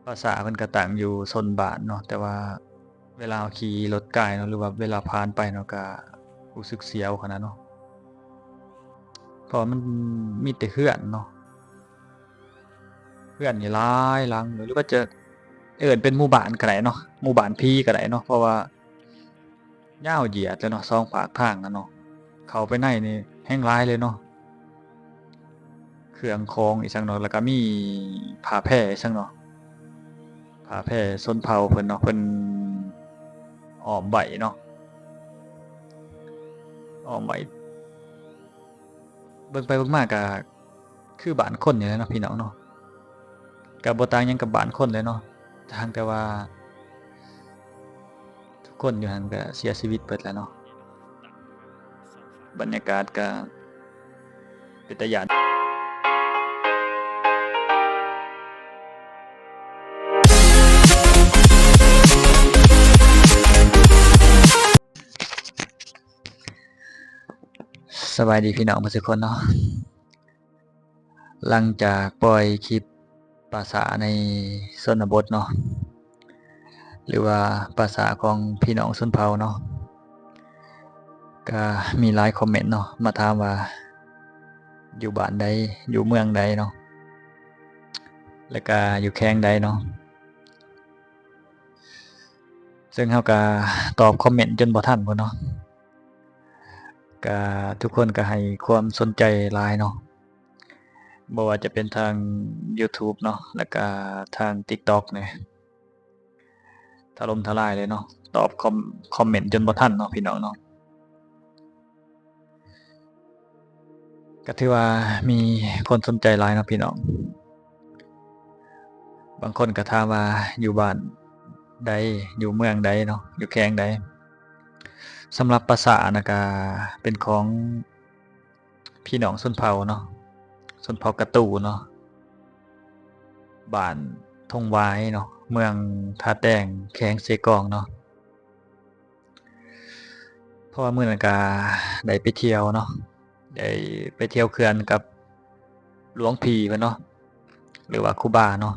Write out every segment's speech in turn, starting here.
ປາສາດເພິ່ນກໍຕັ້ງຢູ່ຊົນບ້ານເນາະ, ແຕ່ວ່າເວລາເຮົາຂີ່ລົດກາຍເນາະ ຫຼືວ່າເວລາຜ່ານໄປເນາະ ກໍຮູ້ສຶກສຽວຂະໜາດເນາະ, ເພາະວ່າມັນມີແຕ່ເຮືອນເນາະ, ເຮືອນນີ້ຫຼາຍຫຼັງເລີຍ ຫຼືວ່າຈະເອີ້ນເປັນໝູ່ບ້ານກໍໄດ້ເນາະ, ໝູ່ບ້ານຜີກໍໄດ້ເນາະ, ເພາະວ່າ ຍາວຢຽດເລີຍເນາະ ສອງຟາກທາງນະເນາະ, ເຂົ້າໄປໃນນີ້ແຮງຫຼາຍເລີຍເນາະ, ເຄື່ອງຂອງອີ່ສັງເນາະ, ແລ້ວກໍມີຜ້າແພອີ່ສັງເນາະ, ຜ້າແພຊົນເຜົ່າເພິ່ນເນາະ, ເພິ່ນອ້ອມໄວ້ເນາະ, ອ້ອມໄວ້. ເບິ່ງໄປເບິ່ງມາກໍຄືບ້ານຄົນນີ້ແຫຼະເນາະ ພີ່ນ້ອງເນາະ, ກໍບໍ່ຕ່າງຫຍັງກັບບ້ານຄົນເລີຍເນາະ, ຕ່າງແຕ່ວ່າທຸກຄົນຢູ່ຫັ້ນກໍເສຍຊີວິດເບິດແລ້ວເນາະ. ບັນຍາກາດກໍເປັນຕາຢ້ານ. ສະບາຍດີພີ່ນ້ອງເບິດທຸກຄົນເນາະ. ຫຼັງຈາກປ່ອຍຄລິບພາສາໃນຊົນນະບົດເນາະ ຫຼືວ່າພາສາຂອງພີ່ນ້ອງຊົນເຜົ່າເນາະ, ກະມີຫຼາຍຄອມເມັນເນາະ ມາຖາມວ່າຢູ່ບ້ານໃດ ຢູ່ເມືອງໃດເນາະ ແລ້ວກະຢູ່ແຂວງໃດເນາະ, ເຊິ່ງເຮົາກະຕອບຄອມເມັນຈົນບໍ່ທັນພຸ້ນເນາະ. ກະທຸກຄົນກະໃຫ້ຄວາມສົນໃຈຫຼາຍເນາະ, ບໍ່ວ່າຈະເປັນທາງຢູທູບເນາະ ແລ້ວກະທາງຕິກຕັອກນີ້ ຖະຫຼົ່ມທະລາຍເລີຍເນາະ, ຕອບຄອມ ຄອມເມັນຈົນບໍ່ທັນເນາະ ພີ່ນ້ອງເນາະ. ກະຖືວ່າມີຄົນສົນໃຈຫຼາຍເນາະ ພີ່ນ້ອງ. ບາງຄົນກໍຖາມວ່າຢູ່ບ້ານໃດ ຢູ່ເມືອງໃດເນາະ ຢູ່ແຂວງໃດ. ສຳລັບພາສານະກະເປັນຂອງພີ່ນ້ອງຊົນເຜົ່າເນາະ, ຊົນເຜົ່າກະຕູເນາະ, ບ້ານທົ່ງຫວາຍເນາະ, ເມືອງທ່າແຕງ, ແຂວງເຊກອງເນາະ. ເພາະວ່າມື້ນັ້ນກະໄດ້ໄປທ່ຽວເນາະ, ໄດ້ໄປທ່ຽວເຂື່ອນກັບຫຼວງພີ່ເພິ່ນເນາະ ຫຼືວ່າຄູບາເນາະ.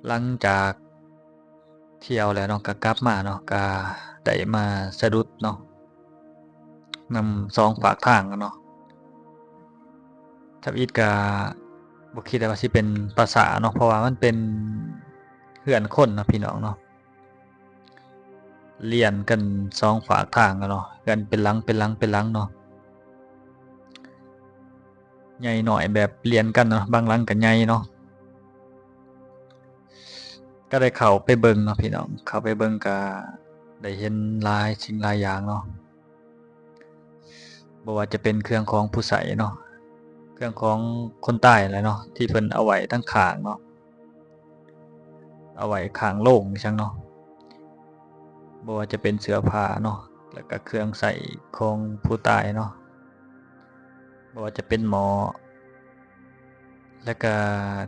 ຫຼັງຈາກທ່ຽວແລ້ວເນາະ ກະກັບມາເນາະ, ກະໄດ້ມາສະດຸດເນາະ ນຳສອງຟາກທາງເນາະ. ທຳອິດກະບໍ່ຄິດວ່າຊິເປັນພາສາເນາະ, ເພາະວ່າມັນເປັນເຮືອນຄົນເນາະ ພີ່ນ້ອງເນາະ. ລຽນກັນສອງຟາກທາງເນາະ, ເຮືອນເປັນຫຼັງ ເປັນຫຼັງ ເປັນຫຼັງເນາະ, ໃຫຍ່ນ້ອຍແບບລຽນກັນເນາະ, ບາງຫຼັງກໍໃຫຍ່ເນາະ. ກໍໄດ້ເຂົ້າໄປເບິ່ງເນາະ ພີ່ນ້ອງ, ເຂົ້າໄປເບິ່ງກໍໄດ້ເຫັນຫຼາຍສິ່ງຫຼາຍຢ່າງເນາະ. ບໍ່ວ່າຈະເປັນເຄື່ອງຂອງຜູ້ໃຊ້ເນາະ, ເຄື່ອງຂອງຄົນຕາຍແຫຼະເນາະ ທີ່ເພິ່ນເອົາໄວ້ທາງຂ້າງເນາະ, ເອົາໄວ້ຂ້າງໂລງອີ່ຫຍັງເນາະ, ບໍ່ວ່າຈະເປັນເສື້ອຜ້າເນາະ ແລ້ວກະເຄື່ອງໃຊ້ຂອງຜູ້ຕາຍເນາະ, ບໍ່ວ່າຈະເປັນໝໍ້ ແລ້ວກະ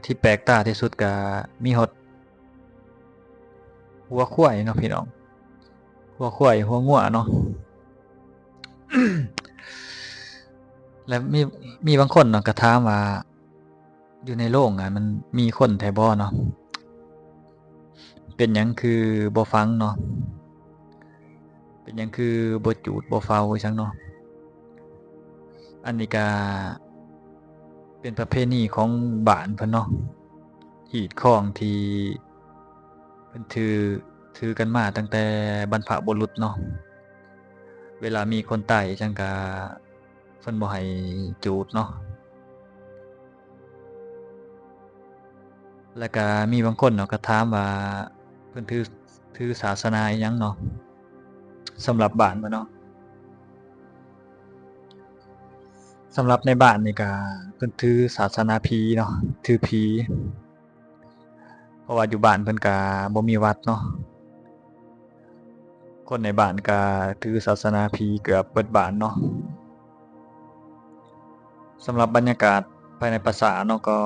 ທີ່ແປກຕາທີ່ສຸດກະມີຮອດຫົວຄວາຍເນາະ ພີ່ນ້ອງ, ຫົວຄວາຍ ຫົວງົວເນາະ. ແລະ ມີ ມີບາງຄົນເນາະ ກໍຖາມວ່າ ຢູ່ໃນໂລງຫັ້ນມັນມີຄົນແທ້ບໍ່ເນາະ? ເປັນຫຍັງຄືບໍ່ຝັງເນາະ? ເປັນຫຍັງຄືບໍ່ຈູດບໍ່ເຝົ້າອີ່ຫຍັງເນາະ? ອັນນີ້ກະເປັນປະເພນີຂອງບ້ານເພິ່ນເນາະ, ຮີດຄອງທີ່ເພິ່ນຖື ຖືກັນມາຕັ້ງແຕ່ບັນພະບຸລຸດເນາະ. ເວລາມີຄົນຕາຍອີ່ຫຍັງກະ ເພິ່ນບໍ່ໃຫ້ຈູດເນາະ. ແລ້ວກະມີບາງຄົນເນາະ ກໍຖາມວ່າເພິ່ນຖື ຖືສາສະໜາອີ່ຫຍັງເນາະ ສຳລັບບ້ານເພິ່ນເນາະ. ສຳລັບໃນບ້ານນີ້ກະເພິ່ນຖືສາສະໜາຜີເນາະ, ຖືຜີ. ເພາະວ່າຢູ່ບ້ານເພິ່ນກະບໍ່ມີວັດເນາະ, ຄົນໃນບ້ານກະຖືສາສະໜາຜີເກືອບເບິດບ້ານເນາະ. ສຳລັບບັນຍາກາດພາຍໃນປາສາດເນາະ ກໍ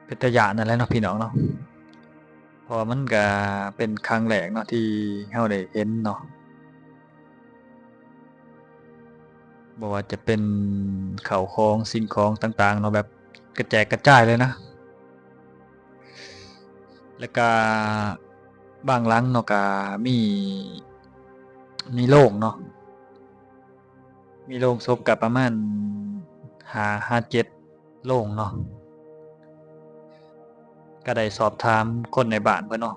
ເປັນຕາຢ້ານນັ້ນແຫຼະເນາະ ພີ່ນ້ອງເນາະ, ເພາະວ່າມັນກະເປັນຄັ້ງແລກເນາະ ທີ່ເຮົາໄດ້ເຫັນເນາະ. ບໍ່ວ່າຈະເປັນເຂົ້າຂອງ ສິ່ງຂອງຕ່າງໆເນາະ ແບບກະແຈກກະຈາຍເລີຍນະ. ແລ້ວກະບາງຫຼັງເນາະ ກະມີ ມີໂລງເນາະ ມີໂລງສົບກະປະມານຫ້າຫາເຈັດໂລງເນາະ. ກະໄດ້ສອບຖາມຄົນໃນບ້ານເພິ່ນເນາະ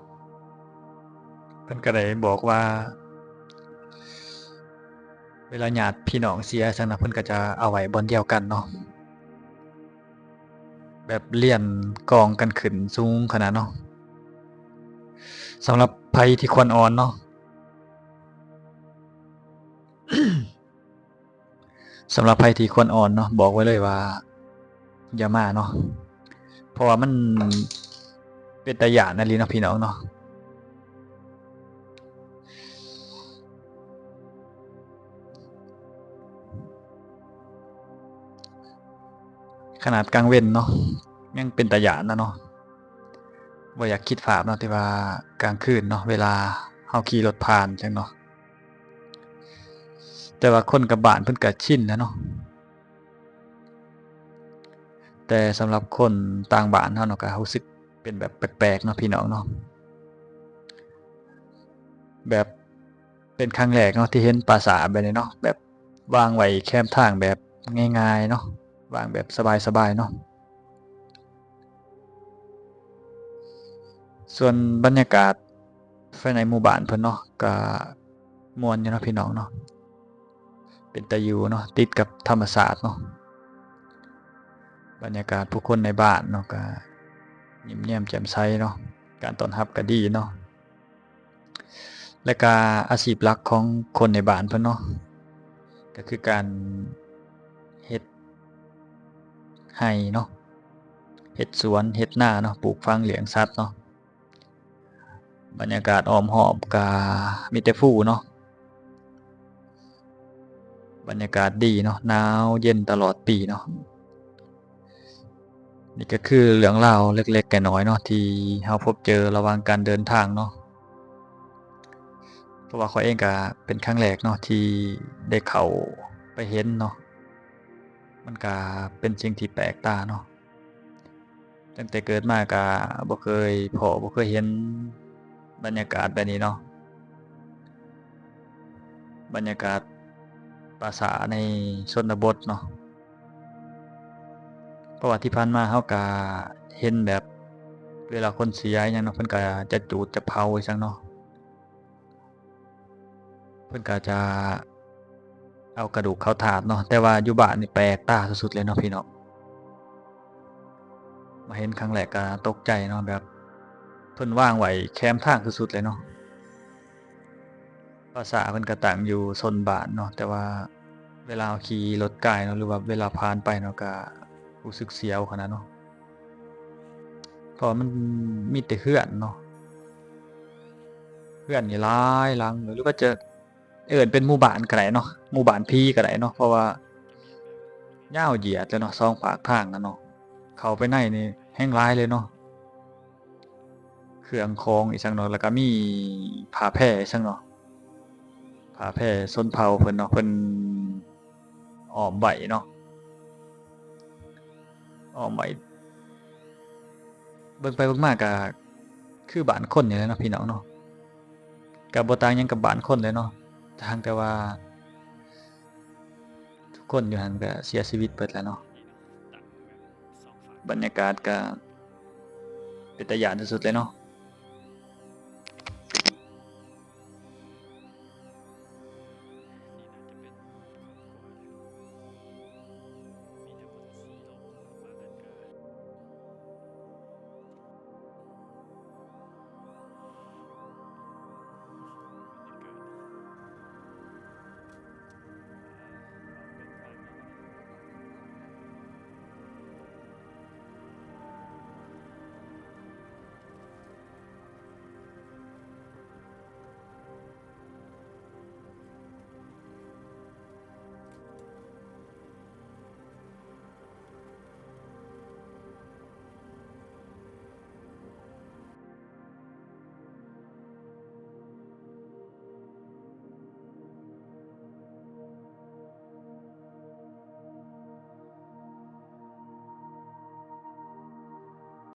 ເພິ່ນກະໄດ້ບອກວ່າ ເວລາຍາດພີ່ນ້ອງເສຍຈັ່ງນະ ເພິ່ນກະຈະເອົາໄວ້ບ່ອນດຽວກັນເນາະ ແບບລຽນກອງກັນຂຶ້ນສູງຂະໜາດເນາະ. ສຳລັບໃຜທີ່ຄວນອ່ອນເນາະ ສຳລັບໃຜທີ່ຄວນອ່ອນເນາະ ບອກໄວ້ເລີຍວ່າຢ່າມາເນາະ ເພາະວ່າມັນເປັນຕາຢ້ານອີ່ຫຼີເນາະ ພີ່ນ້ອງເນາະ. ຂະໜາດກາງເວັນເນາະ ຍັງເປັນຕາຢ້ານນະເນາະ. ບໍ່ຢາກຄິດພາບເນາະ ທີ່ວ່າກາງຄືນເນາະ ເວລາເຮົາຂີ່ລົດຜ່ານຈັ່ງເນາະ. ແຕ່ວ່າຄົນກັບບ້ານເພິ່ນກະຊິນແລ້ວເນາະ ແຕ່ສຳລັບຄົນຕ່າງບ້ານເຮົາເນາະ ກະຮູ້ສຶກເປັນແບບແປກໆເນາະ ພີ່ນ້ອງເນາະ. ແບບເປັນຄັ້ງແລກເນາະ ທີ່ເຫັນປາສາດແບບນີ້ເນາະ ແບບວາງໄວ້ແຄມທາງແບບງ່າຍໆເນາະ ວາງແບບສະບາຍໆເນາະ. ສ່ວນບັນຍາກາດພາຍໃນໝູ່ບ້ານເພິ່ນເນາະ ກະມ່ວນຢູ່ເນາະ ພີ່ນ້ອງເນາະ ເປັນຕາຢູ່ເນາະ ຕິດກັບທຳມະຊາດເນາະ. ບັນຍາກາດຜູ້ຄົນໃນບ້ານເນາະ ກະຍິ້ມແຍ້ມແຈ່ມໃສເນາະ ການຕ້ອນຮັບກະດີເນາະ. ແລະກະອາຊີບຫຼັກຂອງຄົນໃນບ້ານເພິ່ນເນາະ ກະຄືການເຮັດໄຮ່ເນາະ ເຮັດສວນ ເຮັດນາເນາະ ປູກຝັງ ລ້ຽງສັດເນາະ. ບັນຍາກາດອ້ອມຮອບກະມີແຕ່ພູເນາະ ບັນຍາກາດດີເນາະ ໜາວເຢັນຕະຫຼອດປີເນາະ. ນີ້ກະຄືເລື່ອງລາວເລັກໆນ້ອຍໆເນາະ ທີ່ເຮົາພົບເຈີລະຫວ່າງການເດີນທາງເນາະ ເພາະວ່າຂ້ອຍເອງກະເປັນຄັ້ງແລກເນາະ ທີ່ໄດ້ເຂົ້າໄປເຫັນເນາະ ມັນກະເປັນສິ່ງທີ່ແປກຕາເນາະ. ຕັ້ງແຕ່ເກີດມາກະບໍ່ເຄີຍພໍ້ ບໍ່ເຄີຍເຫັນບັນຍາກາດແບບນີ້ເນາະ ບັນຍາກາດປ່າຊ້າໃນຊົນນະບົດເນາະ. ເພາະວ່າທີ່ຜ່ານມາເຮົາກະເຫັນແບບເວລາຄົນເສຍອີ່ຫຍັງເນາະ ເພິ່ນກະຈະຈູດຈະເຜົາອີ່ຫຍັງເນາະ ເພິ່ນກະຈະເອົາກະດູກເຂົ້າຖາດເນາະ. ແຕ່ວ່າຢູ່ບ້ານນີ້ແປກຕາສຸດໆເລີຍເນາະ ພີ່ນ້ອງ. ມາເຫັນຄັ້ງແລກກະຕົກໃຈເນາະ ແບບເພິ່ນວາງໄວ້ແຄມທາງສຸດໆເລີຍເນາະ. ປາສາດເພິ່ນກະຕັ້ງຢູ່ຊົນບ້ານເນາະ ແຕ່ວ່າເວລາເຮົາຂີ່ລົດກາຍເນາະ ຫຼືວ່າເວລາຜ່ານໄປເນາະ ກະຮູ້ສຶກສຽວຂະໜາດເນາະ ເພາະວ່າມັນມີແຕ່ເຮືອນເນາະ ເຮືອນນີ້ຫຼາຍຫຼັງ ຫຼືວ່າຈະ ເອີ້ນເປັນໝູ່ບ້ານກະໄດ້ເນາະ ໝູ່ບ້ານຜີກະໄດ້ເນາະ ເພາະວ່າຍາວຢຽດເລີຍເນາະ ສອງຟາກທາງນະເນາະ. ເຂົ້າໄປໃນນີ້ແຮງຫຼາຍເລີຍເນາະ ເຄື່ອງຂອງອີ່ຫຍັງເນາະ ແລ້ວກະມີຜ້າແພອີ່ຫຍັງເນາະ ຜ້າແພຊົນເຜົ່າເພິ່ນເນາະ ເພິ່ນອ້ອມໄວ້ເນາະ ອ້ອມໄວ້. ເບິ່ງໄປເບິ່ງມາກະຄືບ້ານຄົນນີ້ແຫຼະເນາະ ພີ່ນ້ອງເນາະ ກະບໍ່ຕ່າງຫຍັງກັບບ້ານຄົນເລີຍເນາະ ຕ່າງແຕ່ວ່າທຸກຄົນຢູ່ຫັ້ນກະເສຍຊີວິດເບິດແລ້ວເນາະ. ບັນຍາກາດກະເປັນຕາຢ້ານທີ່ສຸດເລີຍເນາະ.